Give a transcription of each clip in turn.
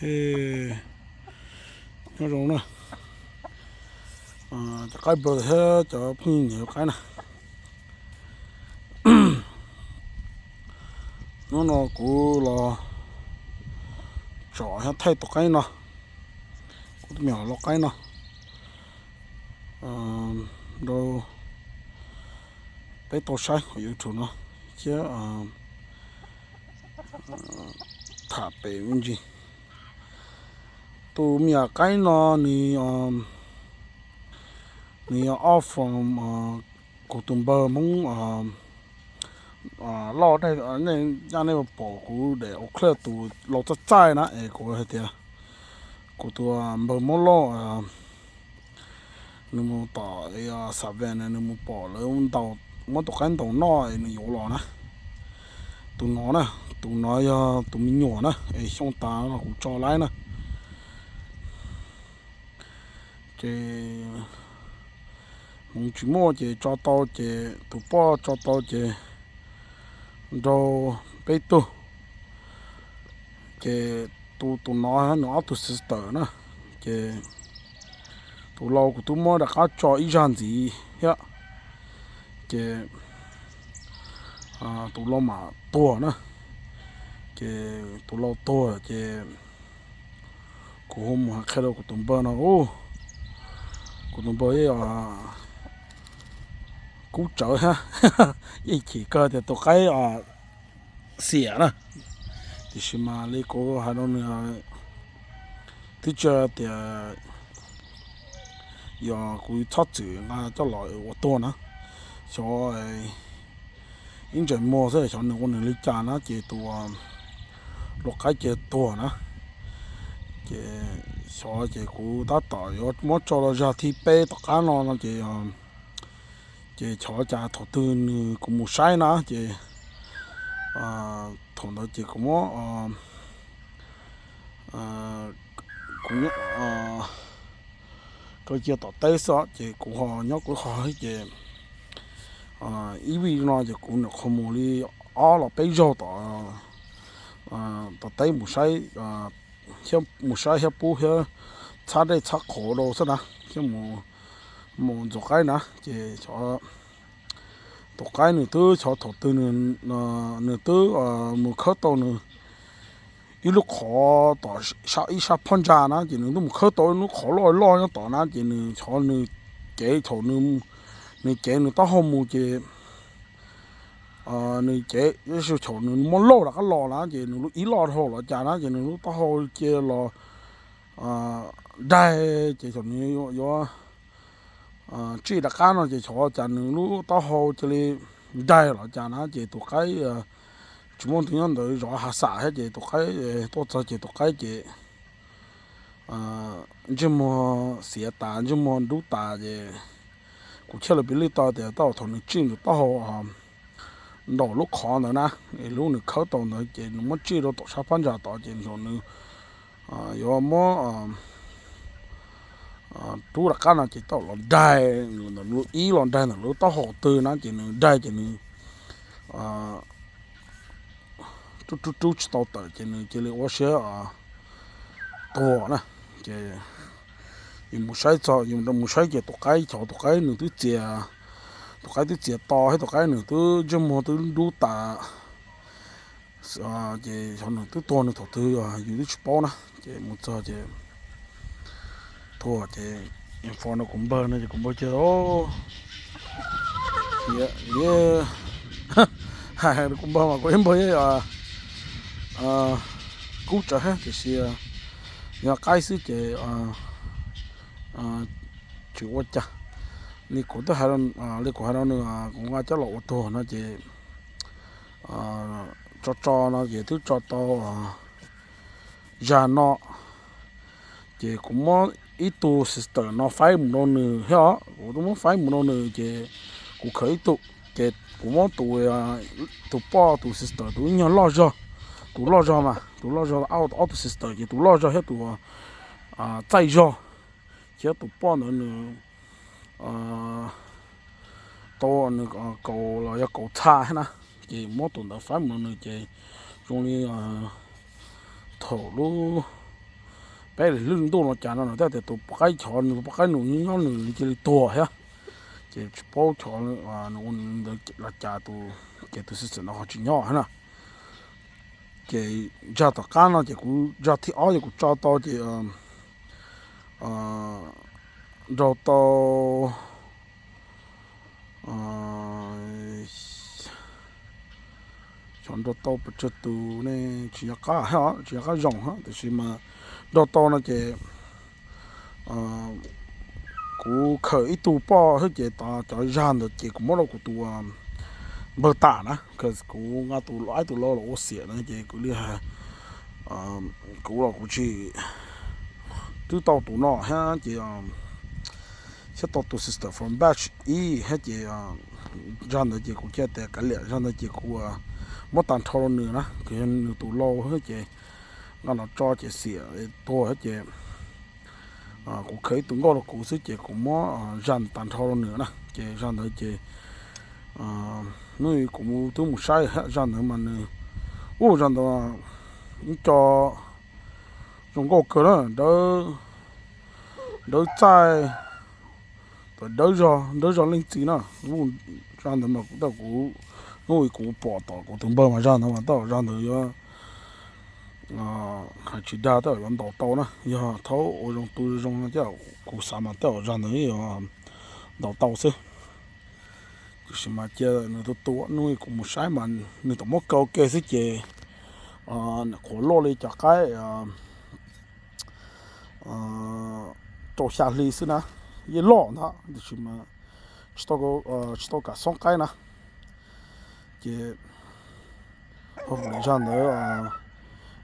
Nyob zoo na, cov qaib brother thiab cov phooj ywg nyiam qaib na. Hnub no kuv los tsom thiab thaij tus qaib no, kuv tus me nyuam lau qaib no rau peb tau saib hauv YouTube no thiab tham pem me ntsis. Tus me nyuam qaib no nws, nws yog ob from kuv tus npawg Hmoob Lauj, nej pom kuv daim ua clip tus lau txaij txaij na es kuv hais tias kuv tus npawg Hmoob Lauj nws mus tom Xam Vees, nws mus pom lawv muab tus qaib ntaus noj es nws yuav los na. Tus no na, tus no yog tus me nyuam na, es xyoo tas los kuv tso laib na. Ces hmoov tsis muaj ces tso tau ces tus poj tso tau ces nrog peb tug. Ces tus, tus no nws ob tug sister na, ces tus lau kuv twb muab rov qab tso ib zag ntxiv thiab, ces tus lau mam tuag na. Ces tus lau tuag ces kuv hu mus hais qhia rau kuv tus npawg no, kuv tus npawg kub tsawv thiab, yeej chim kawg tias tus qaib xiam na. Tiam sis mas li kuv hais rau nws, twb tsis tias yog kuv txhob txwm nqa coj los ua tuag na. Xyov ib ntsais muag xwb, xyov nws ua nws li cas na ces tus lau qaib cia tuag na. Ces xyov ces kuv tab tom yuav muab tso los zag thib peb tom qab no no ces, ces xyov cas thaum twg nws, kuv mus saib na ces thaum ntawd ces kuv muab, kuv nyob, kaw cia tom teb xwb ces kuv ho nyob kuv ho ces ib vij no ces kuv nyuam qhuav mus li ob los peb zaug tom, tom teb mus saib, mus saib thiab pub thiab txhab dej txhab qhauv rau xwb na, thiab mus ntxuav qaib na ces xyov tus qaib nws twb, xyov thaum twg nws twb mus khawb tau nws ib lub qhov tom ib sab phab ntsa na ces nws twb mus khawb tau ib lub qhov loj loj nyob tom na ces nws xyov nws cev thaum nws cev nws taub hau mus ces nws cev, thaum nws muab lauj rov qab los na ces nws lub ib loj dhau los cas na ces nws lub taub hau cia los daig ces thaum nws yuav tsij rov qab no ces xyov cas nws lub taub hau cia li daig los cas na ces tus qaib tsis muaj tus nyob ntawd zov hav xam thiab ces tus qaib tuaj txog ces tus qaib ces ntsej muag xiav tas, ntsej muag dub tas ces kuv cheb lawv piv li tau tias thaum nws tsij nws taub hau ntaus lub qhov ntawd na, lub nws khawb tau ntawd ces nws muab tsij rau tom sab phab ntsa tod ces nws yuav muab rub rov qab no ces tau los daig ntawm lub ib los daig ntawm lub taub hau twg na ces nws daig ces nws rub rub rub tsis tau tawm ces nws cia li ua siab tuag na. Ces yus mus saib txog, yus mus saib ces tus qaib, xyov tus qaib nws twb txias, tus qaib twb txias to thiab tus qaib nws twb ntsej muag twb dub tas ces xyov nws twb tuag nws thaum twg yus twb tsis paub na. Ces mus txog ces tuag ces info no kuv npawg no ces kuv npawg cia li hais kuv npawg mas kuv ib npawg kub tsawv thiab tiam sis yog qaib xwb ces tsis ua cas. Li kuv twb hais, li kuv hais rau nws kuv nqa coj los ua tuag no ces tso tso no ces twb tso tau zag no ces kuv muab ib tug sister no faib mus rau nws thiab os, kuv twb muab faib mus rau nws ces kuv khaws ib tug ces kuv muab tus, tus poj tus sister tus ib nyuag loj zog, tus loj zog mas tus loj zog, ob tug sister ces tus loj zog thiab tus txaij zog, thiab tus poj ntawd nws tau nws kaus los yog kaus txha thiab na, ces muab tus ntawd faib mus rau nws ces zoo li thaum lub peb lwm ntuj no cas no na, tej tias tus poj qaib chov nws, tus poj qaib nus nyob nws cia li tuag thiab. Ces tsis paub chov nws ua ntawd los cas, ces tus sister no ho tsis nyob na. Ces zaj tom qab no ces kuv zaj thib ob ces kuv tso tau ces nrau tau, xyov nrau tau pes tsawg tus ne, tsis nco qab, tsis nco qab zoo, tiam sis mas nrau tau no ces kuv khaws ib tug poj thiab ces cov zaj ntawd ces kuv muab rau kuv tus npawg tam na, kuv nqa tus laib tus laus los ua xiam na ces kuv li hais, kuv los kuv tsis, twb tau tus no thiab ces thiab tau tus sister from batch ib thiab ces zaj ntawd ces kuv cia li kav liam, zaj ntawd ces kuv muab tag nrho rau nws na, kuv yog nws tus laus thiab ces nqa los tso ces xiam tuag thiab ces kuv khaws ib tug nkauj rau kuv xwb ces kuv muab zaj ntawd tag nrho rau nws na ces zaj ntawd ces hnub kuv twb mus saib zaj ntawd mas nws, u, zaj ntawd ib co zoo nkauj kawg na, dawb, dawb txaij, dawb zog, dawb zog leej txiv na. Zaj ntawd mas kuv, hnub kuv pom tom kuv tus npawg mas zaj ntawd mas tej zaum zaj ntawd yuav, hais tsis dag tej zaum yuav ntaus tau na, yog thaub ua zoo tu zoo no tej zaum kuv xav mas tej zaum zaj ntawd yuav ntaus tau xwb. Tiam sis mas cia nws tua tua, hnub kuv mus saib mas nws tau muab kaw ke xwb ces qhuav loj li cov qaib rau xya hli xwb na, yeej loj ntag tiam sis mas tsis tau kam xoob qaib na. Ces hopefully zaj ntawd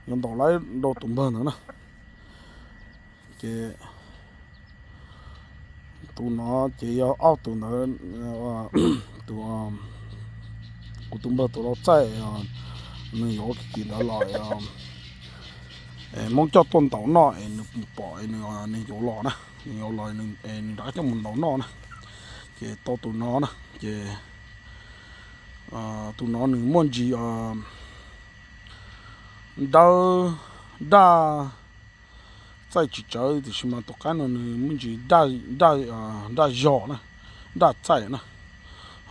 yuav ntaus laib rau tus npawg ntawd na. Ces tus no ces yog ob tug ntawd, tus, kuv tus npawg tus lau txaij, nws yuav kiv kiv ntawd los, Hmoob coj tuaj ntaus noj es nws pom es nws yuav los na, nws yuav los es nws rov qab coj mus ntaus noj na. Ces tau tus no na, ces tus no nws muaj ntsis dawb, daj, txaij tsis tsawv tiam sis mas tus qaib no nws muaj ntsis daj, daj zog na, daj txaij na.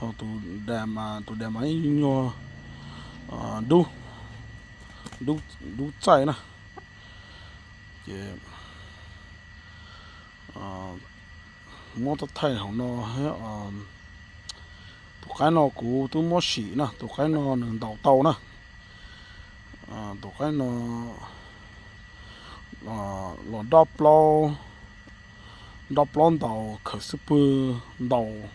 Ho tus dam mas, tus dam mas ib nyuag dub, dub txaij na. Ces muab thaij hauv no thiab. Tus qaib no kuv twb muab sim na, tus qaib no nws ntaus tau na. Tus qaib no los dob plaub, dob plaub ntaus khaws xub pwg, ntaus,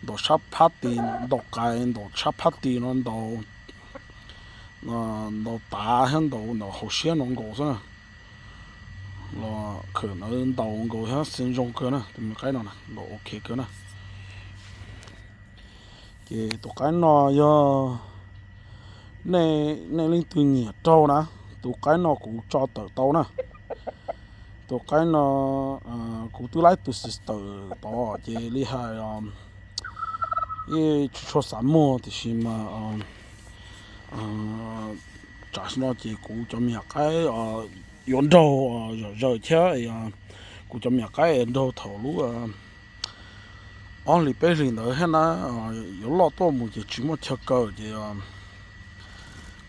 ntaus sab phab ti, ntaus qais, ntaus sab phab ti no ntaus, ntaus tav thiab ntaus, ntaus hauv siab no nkaus xwb na. Los khaws ntawd ntaus nkaus thiab xeev zoo kawg na, tus me qaib no ntaus ok kawg na. Ces tus qaib no yog nej leej twg nyiam raug na, tus qaib no kuv tso tawm tau na. Tus qaib no kuv twb laib tus sister tod ces li hais, yeej tsis tshua xav muag tiam sis mas tsam no ces kuv cov me nyuam qaib yuav nraug zom zaws thiab, kuv cov me nyuam qaib nraug thaum lub ob hlis peb hlis ntawd thiab na, yuav loj tuaj mus ces tsis muaj chaw kaw ces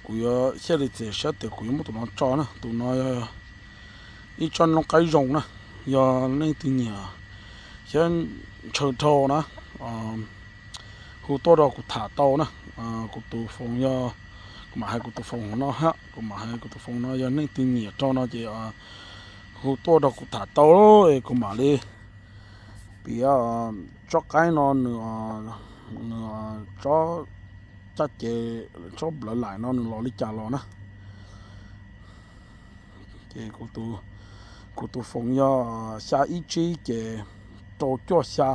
kuv yuav thiaj li txiav siab tias kuv yuav muab tus no tso na. Tus no yog ib tsob noob qaib zoo na, yog leej twg nyiam thiab ntshaw dhau na, hu tuaj rau kuv tham tau na. Kuv tus foos yog, kuv mam hais kuv tus foos no hab, kuv mam hais kuv tus foos no, yog leej twg nyiam rau no ces hu tuaj rau kuv tham tau, kuv mam li piav tsob qaib no nws, nws tsob caj ces, tsob plawv laim no nws los li cas los na. Ces kuv tus foos yog xya ib tsib ces rau cuaj xya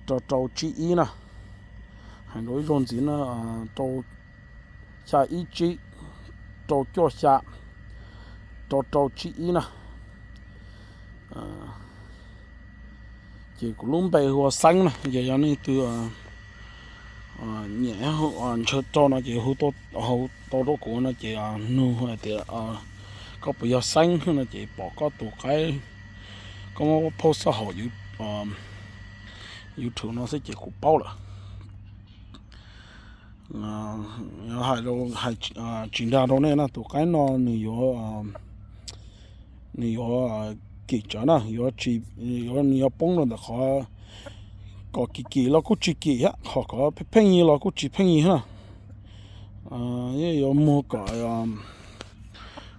rau rau tsib ib na. Hais rau ib zaug ntxiv na, rau xya ib tsib rau cuaj xya rau rau tsib ib na. Ces kuv lub npe hu ua Xeeb na, ces yog leej twg nyiam ntshaw rau no ces hu tau rau kuv no ces nug hais tias koj puas yog xeeb no ces pom koj tus qaib, koj muab post hauv YouTube no xwb ces kuv paub lawm. Hais tsis nra rau nej na, tus qaib no nws yuav, nws yuav kim tsawv na, yuav, nws yuav poob rau ntawm qhov kom kim kim los kuj tsis kim thiab, ho kom pheej pheej yig los kuj tsis pheej yig na. Yuav muag kom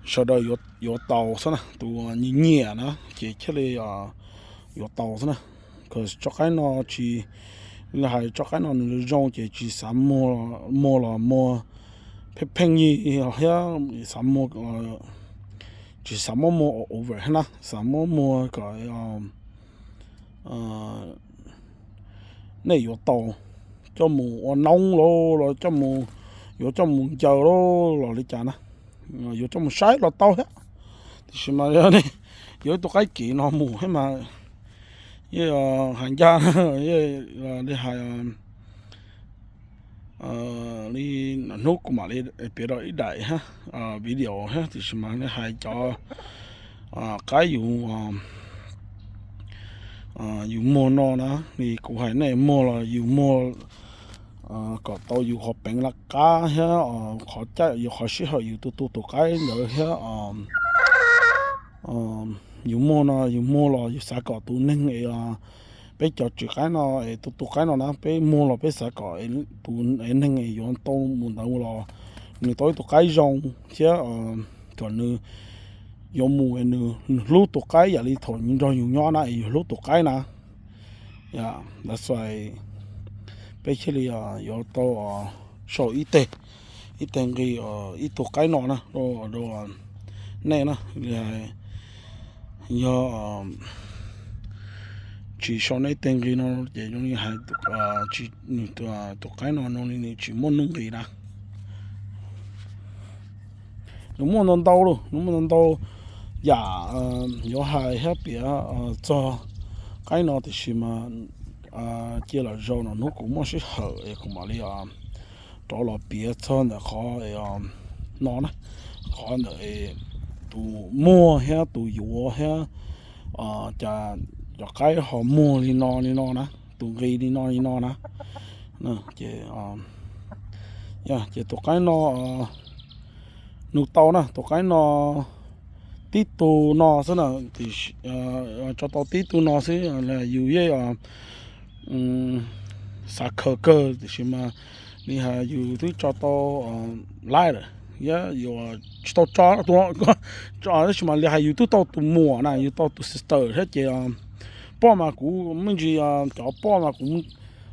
sawv daws yuav tau xwb na, tus nyiam nyiam na ces thiaj li yuav tau xwb na. Tso qaib no tsis, hais tso qaib no nws zoo ces tsis xav muag los muag pheej pheej yig thiab, xav muag, tsis xav muab muag over thiab na, xav muab muag kom nej yuav tau, coj mus ua noob lauj, los coj mus, yuav coj mus ncaws lauj los li cas na, yuav coj mus saib los tau thiab. Tiam sis mas yog ib tug qaib kim no mus thiab mas, yeej hais ncaj, li hais li hnub kuv mam li piav rau ib daim video thiab, tiam sis mas li hais cov qaib yus, yus muag no na, li kuv hais nej muag los yus muag kom tau yus qhov peev laj qab thiab qhov caij, yus qhov sij hawm yus tu tu tus qaib ntawd thiab yus muag no yus muag los yus xav kom tus neeg es peb cov tswv qaib no es tu tu qaib no na, peb muag los peb xav kom tus neeg es yuav tau mus ntawd los nws tau ib tug qaib zoo thiab kom nws yuav mus nws hlub tus qaib yam li thaum nws nrog yus nyob na es yus hlub tus qaib na. That's why peb thiaj li yuav tau sau ib teg, ib teg nqi ib tug qaib no na rau nej na. Yog tsis sau nej teg nqi no ces zoo li hais tus qaib no no nws tsis muaj nuj nqis na. Nws muaj ntau ntau lauj, nws muaj ntau ntau yam yuav hais thiab piav txog qaib no, tiam sis mas cia lam zaum no hnub kuv muaj sij hawm es kuv mam li rov los piav txog ntawm qhov no na, qhov ntawm tus muag thiab tus yuav thiab cas cov qaib ho muag li no li no na, tus nqi li no li no na. Ces, ces tus qaib no nug tau na, tus qaib no tib tug no xwb na, tso tau tib tug no xwb, yus yeej xav khaws kawg tiam sis mas li hais yus twb tso tau laib lawm, yus tsis tau tso, tab sis mas li hais yus twb tau tus muam na, yus tau tus sister thiab ces poj mas kuv me ntsis cov poj mas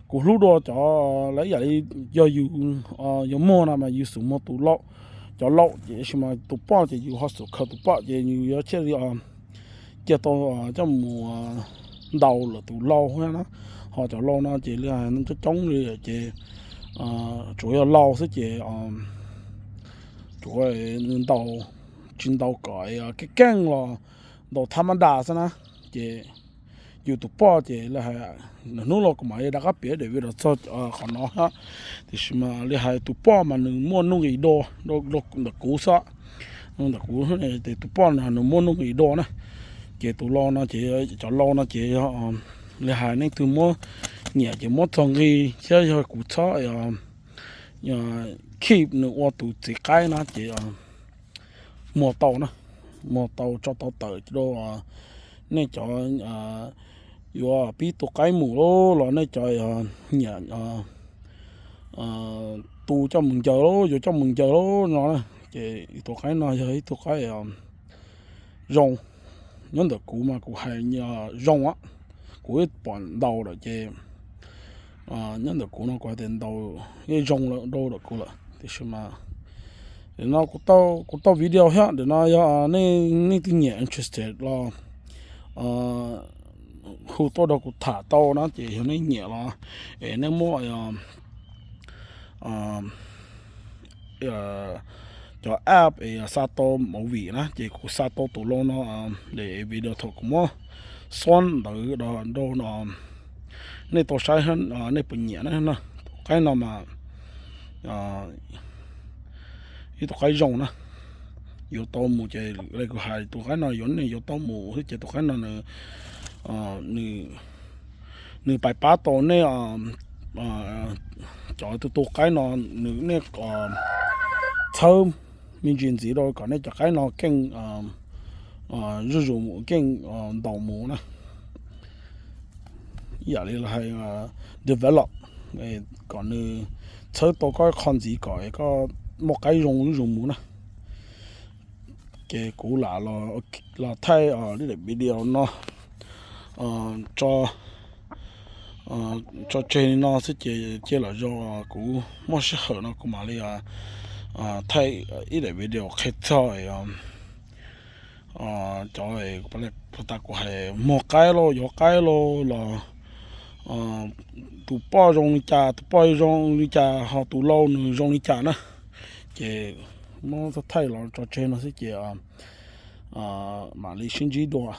kuv hlub dua cov lawv yam li yog yus yuav muag no mas yus xub muag tus laus, cov laus ces sis mas tus poj ces yus ho xub khaws tus poj ces yus yuav thiaj li cia tau coj mus ntaus lawm tus laus na. Ho cov laus no ces li coob coob li ces tsuas yog laus xwb ces tsuas ntaus, tsis ntaus kom keej keej los ntaus thab mab das xwb na. Ces yus tus poj ces li hais, hnub los kuv mam li rov qab piav daim video txog qhov no thiab, tiam sis mas li hais tus poj mas nws muaj nuj nqis dua ntawm kuv xwb, ntawm kuv ces tus poj no nws muaj nuj nqis dua na. Ces tus laus no ces, cov laus no ces yog li hais nej twg muab nyiam ces muab txog nqi thiab yog kuv txhob keep nws ua tus txiv qaib na ces muag tau na, muag tau tso tau tawm rau nej cov yuav pib tu qaib mus los nej cov nyiam tu coj mus ncaws, yuav coj mus ncaws no na. Ces tus qaib no yog ib tug qaib zoo, nyob ntawm kuv mas kuv hais zoo, kuv pom ntaus lawm ces nyob ntawm kuv no kuv hais tias ntaus yeej zoo rau ntawm kuv lawm, tiam sis mas no kuv tau video thiab, ntawm no yog nej twb nyiam interested los hu tuaj rau kuv tham tau na, ces yog nej nyiam los es nej muab cov app es xa tau movie na, ces kuv xa tau tus laus no, video thaum kuv muab xuab ntawv rau no, nej tau saib nej puas nyiam na. Tus qaib no mas ib tus qaib zoo na, yuav tau mus ces kuv hais tus qaib no yuav nej yuav tau mus xwb ces tus qaib no nws nws pais pab tau nej cov tus tu qaib no, nws nej txhawb me ntsis ntxiv rau kom nej cov qaib no keej zuj zus mus keej ntaus mus na. Ib yam li hais develop kom nws txhawb tau koj qhov ntxiv kom koj muaj qaib zoo zuj zus mus na. Ces kuv lam los thaij ib daim video no tso tseg li no xwb ces cia los zoo kuv muaj sij hawm no kuv mam li thaij ib daim video qhia txog cov tas kuv hais muag qaib lauj, yuav qaib lauj los tus poj zoo li cas, tus poj zoo li cas ho tus lau nws zoo li cas na. Ces muab thaij los tso tseg no xwb ces mam li sib ntsib dua.